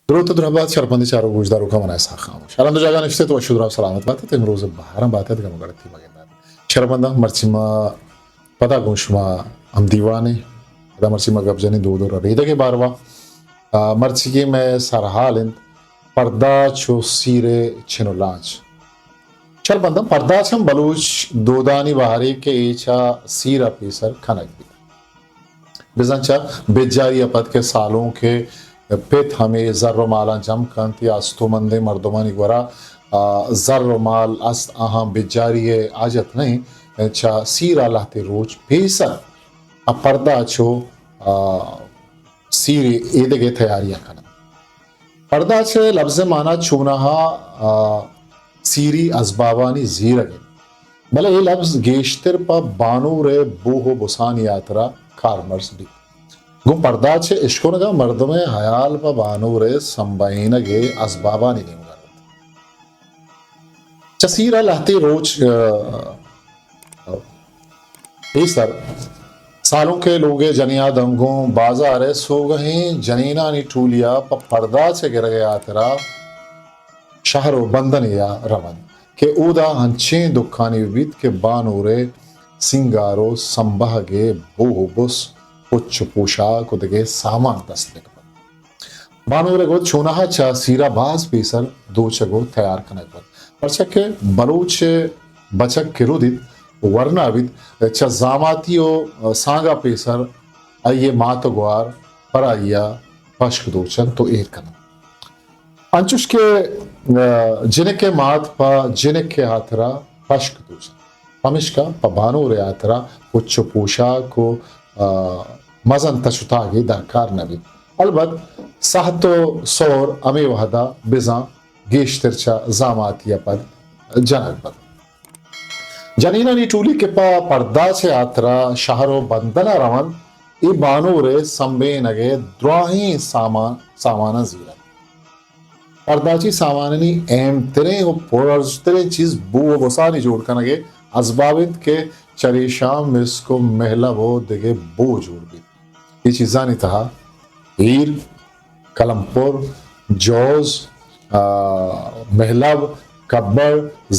دروت و درہبات شرپندیں چاروک گوشداروکاں، من اسحاق خاموش ہر ہند و جاگہ نشتت، وش و دراہ سلامت باتت، امروز بہاراں باتت، گم و گڑتی مگندات۔ شرپنداں مرچی ما پدا گوں شما ہم دیوانے، پدا مرچی ما گپ جنیں دود و ریدگ ء باروا۔ آ، مرچی کہ مئے سرحال انت پرداچ و سیر ء چن و لانچ۔ شرپنداں پرداچ ہم بلوچ دودانی بہرے کہ اے چہ سیر ء پیسر کنگ بیت۔ بزاں چہ بجاری ء پد کہ سالونک ء پت ہمے زر و مالاں جم کنت یا استومندیں مردمانی گورا، آ، زر و مال است، آہاں بجاری ء حاجت نہ انت، چہ سیر ء لہتے روچ پیسر ء پرداچ و، آ، سیری ایدگہ تیاریاں کننت۔ پرداچ ء لبز ء مانا چوناہا، آ، سیری ازبابانی زیرگ انت، بلے اے لبز گیشتر پہ بانور ء بوہ و بسانی ہاترا کارمرز بیت۔ گوں پرداچ ء اشکنگا مردم ء ہیال پہ بانور ء سمبہینگ ء ازبابانی نیمگا روت۔ چہ سیر ء لہتے روچ، آ، پیسر سالونک ء لوگ ء جنی آدم گوں بازار ء سوگہیں جنینانی ٹولی ء پہ پرداچ ء گرگ ء ہاترا شہر و بندنے ء رونت کہ اودا انچیں دکانے بہ بیت کہ بانور ء سینگار و سمبہگ ء بوہ و بس، پچ و پوشاک و دگہ سامان دست بہ کپنت۔ بانور ء گد چوناہا چہ سیرا باز پیسر دوچگ و تیار کنگ بنت، پرچا کہ بلوچ ء بچک کہ رودیت و ورنا بیت، چہ زاماتی و سانگا پیسر آئی ء مات و گوار پر آئی ء پشک دوچنت و ایر کننت۔ انچوش کہ، آ، جنک ء مات پہ جنک ء ہاترا پشک دوچنت، پمیشکا پہ بانور ء ہاترا پچ و پوشاک و، آ، مزن تچ و تاگے درکار نہ بیت۔ البت سہت و سور ہمے وہدا بزاں گیشتر چہ زاماتی ء پد جنگ بنت۔ جنینانی ٹولی کہ پہ پرداچ ء ہاترا شہر و بندن ء رونت، اے بانور ء سمبینگ ء دراہیں سامان، ساماناں زیرنت۔ پرداچی سامانانی اہم تریں و پرارزشت تریں چیز بو و بسانی جوڑ کنگ ء ازباب انت کہ چریشاں مسک و مہلب و دگہ بو جوڑ بیت۔ اے چیزانی تہا ہیر، کلمپر، جوز، آ، مہلب، کبڑ،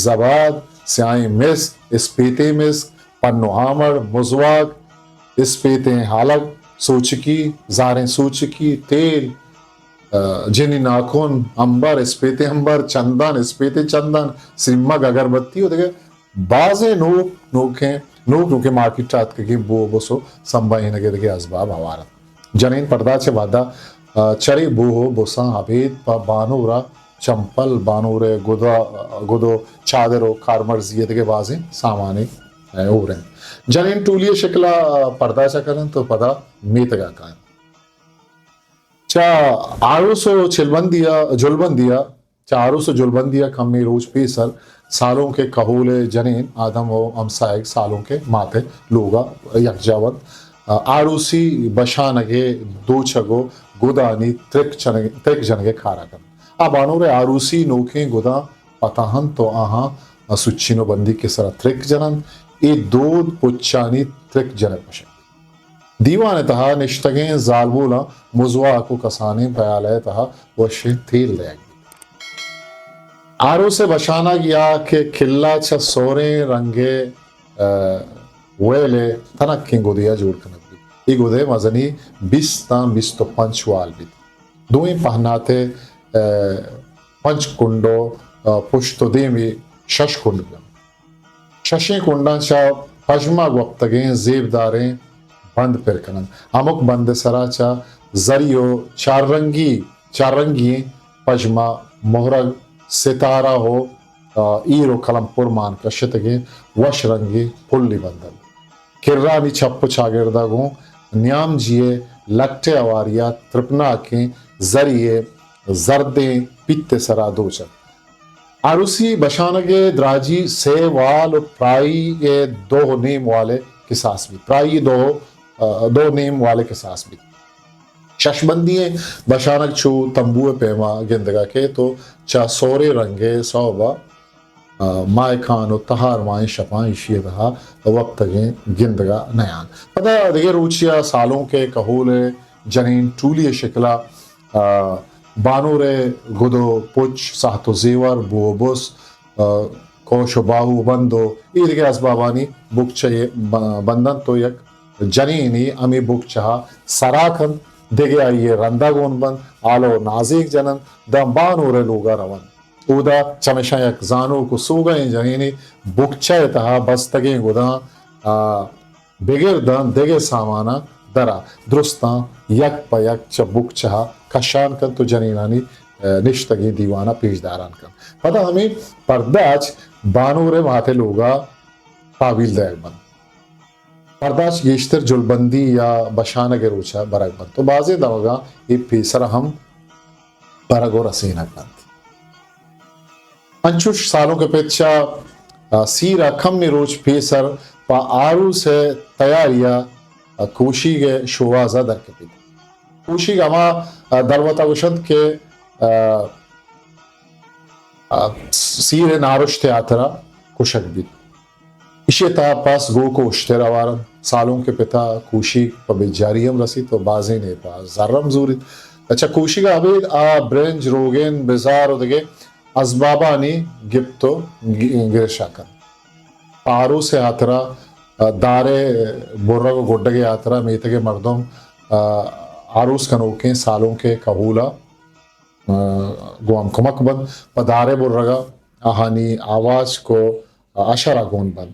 زباد، سیاہیں مسک، اسپیتیں مسک، پن و آمڑ، مزواک، اسپیتیں ہالگ، سوچکی، زاریں سوچکی، تیل، آ، جنی ناکن، امبر، اسپیتیں امبر، چندن، اسپیتیں چندن، سیمگ، اگربتی و دگہ بازیں نوک نوکیں، نوک نوکیں مارکیٹ ء اتکگیں بو و بس و سمبہینگ ء دگہ ازباب ہوار انت۔ جنین پرداچ ء وہدا، آ، چرے بو و بساں ابید پہ بانور ء چمپل، بانور ء گد ء، گد و چادر و کارمرزی ء دگہ بازیں سامانے، آ، ہور انت۔ جنین ٹولی ء شکل ء، آ، پرداچ ء کننت و پدا میتگ ء کاینت۔ چہ آروس و چلبندی ء، جلبندی ء، چہ آروس و جلبندی ء کمے روچ پیسر سالونک ء کہول ء جنین آدم و ہمساہگ سالونک ء مات ء لوگ ء یکجاہ بنت۔ آروسی بشانگ ء دوچگ و گدانی ترک چنگ، ترک جنگ ء کار ء کنت۔ آ بانور ء آروسی نوکیں گداں پتاہنت و آہاں سچین و بندیک ء سرا ترک جننت۔ اے دود پچانی ترک جنگ گوشنت۔ دیوان ء تہا نشتگیں زالبولاں مزواک و کسانیں پیالہ ء تہا وشیں تیل دئیگ بیت۔ آروس ء بشانگ یا کہ کلہ چہ سوریں رنگ ء، آ، ویل ء تنکیں گدے ء جوڑ کنگ بیت۔ اے گدے مزنی بیست تاں بیست و پنچ وال بیت۔ دوئیں پہنات ء، آ، پنچ کنڈ و، آ، پشت و دیمی شش کنڈ بیت۔ ششیں کنڈاں چہ پژماگ وپتگیں زیبداریں بند پر کننت۔ ہمک بند ء سرا چہ زری و چار رنگی، چار رنگی پژما مہرگ، ستارہ و، آ، ایر و کلمپر مان کشتگیں وش رنگیں پلی بندنت۔ کرانی چپ و چاگردا گوں نیامجی ء لٹ ء ہواری ء ترپناکیں زری ء زردیں پیت ء سرا دوچنت۔ آروسی بشانگ ء دراجی سے وال و پرائی ء دو و نیم وال ء کساس بیت۔ پرائی ء دو، آ، دو و نیم وال ء کساس بیت۔ شش بندی ء بشانگ چو تمبو ء پیما گندگ ء کیت و چہ سورے رنگ ء سوب ء، آ، ماہکان و تہار ماہیں شپاں ایشی ء تہا وپتگیں گندگ ء نیان۔ پدا دگہ روچے ء سالونک ء کہول ء جنین ٹولی ء شکل ء، آ، بانور ءِ گد و پچ، ساہت و زیور، بو و بس، آ، کوش و باہو بند و اے دگہ اسبابانی بکچہ ءَ ب-، بندنت و یک جنینے ہمے بکچہ ءَ سرا کنت، دگہ آئی ءِ رندا گون بنت، ہالو و نازینک جننت، داں بانور ءِ لوگا رونت۔ اودا چمیشاں یک زانوک و سوگہیں جنینے بکچہ ءِ تہا بستگیں گداں، آ، بگر داں دگہ ساماناں درا درستاں یک پہ یک چہ بکچہ ءَ کشان کنت و جنینانی، آ، نشتگیں دیوان ءَ پیش داران کنت۔ پدا ہمے پرداچ بانور ءِ مات ءِ لوگا تاویل دئیگ بنت۔ پرداچ گیشتر جلبندی یا بشانگ ءِ روچ ءَ برگ بنت و بازیں دمگاں اے پیسر ہم برگ و رسینگ بنت۔ انچوش سالونک ءِ پت چہ، آ، سیر ءَ کمے روچ پیسر پہ آروس ءِ تیاری ءَ، آ، کوشیگ ءِ شوہاز ءَ درکپیت۔ کوشیگ ہما، آ، دلوت ءَ گوشنت کہ، آ، آ، سیر ءِ نارشت ءِ ہاترا کشگ بیت۔ ایشی ءِ تہا پس، گوک و اشتر ہوار انت۔ سالونک ءِ پت ءَ کوشیگ پہ بجاری ہم رسیت و بازینے پہ زر ہم زوریت۔ چہ کوشیگ ءَ ابید آ برنج، روگن، بزار و دگہ ازبابانی گپت و گ-، گرش ءَ کنت۔ پہ آروس ءِ ہاترا، آ، دار ءِ برگ و گڈگ ءِ ہاترا میتگ ءِ مردم، آ، آروس کنوکیں سالونک ءِ کہول ءَ، آ، گوں ہمکمک بنت۔ پہ دار ءِ برگ ءَ آہانی آواسک و اشر ءَ گون بنت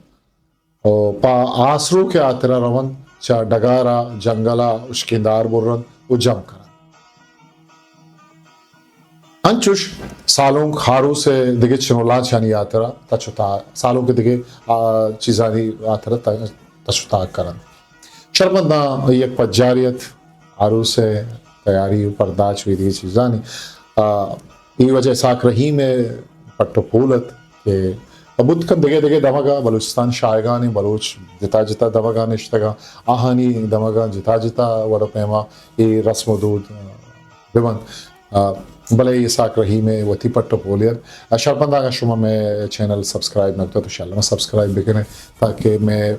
و پہ آسروک ءِ ہاترا رونت، چہ ڈگار ءَ جنگل ءَ ہشکیں دار برنت و جم کننت۔ انچوش سالونک آروس ءِ دگہ چنولاچانی ہاترا تچ و تاک، سالونک ءِ دگہ، آ، چیزانی ہاترا ت-، تچ و تاک کننت۔ شربنداں یک پجارے ات، آروس ءِ تیاری و پرداچ و اے دگہ چیزانی۔ آ، اے وجہ اسحاق رحیم ءِ پٹ و پول ات کہ بوت کنت دگہ دگہ دمگاں بلوچستان شاہگانیں بلوچ جتا جتا دمگاں نشتگاں، آہانی دمگاں جتا جتا وڑ و پیما اے رسم و دود بہ بنت۔ آ، بلے اسحاق رحیم ءِ وتی پٹ و پولے ات۔ آ، شرپنداں اگاں شما مئے چینل سبسکرائب نہ کتگ تو شالا سبسکرائب بکنے تاکہ مئے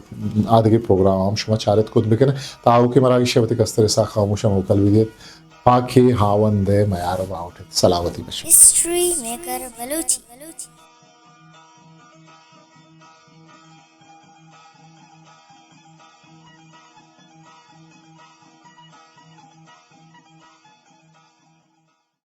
آدگہ پروگرام ہم شما چارت کت بکنے۔ تا آؤکیں مراگش ءَ وتی کستر اسحاق خاموش ءَ موکل بدیت۔ پاکیں ہاوند ءِ میار و باہوٹ ات۔ سلامتی بشو۔ History maker Balochi.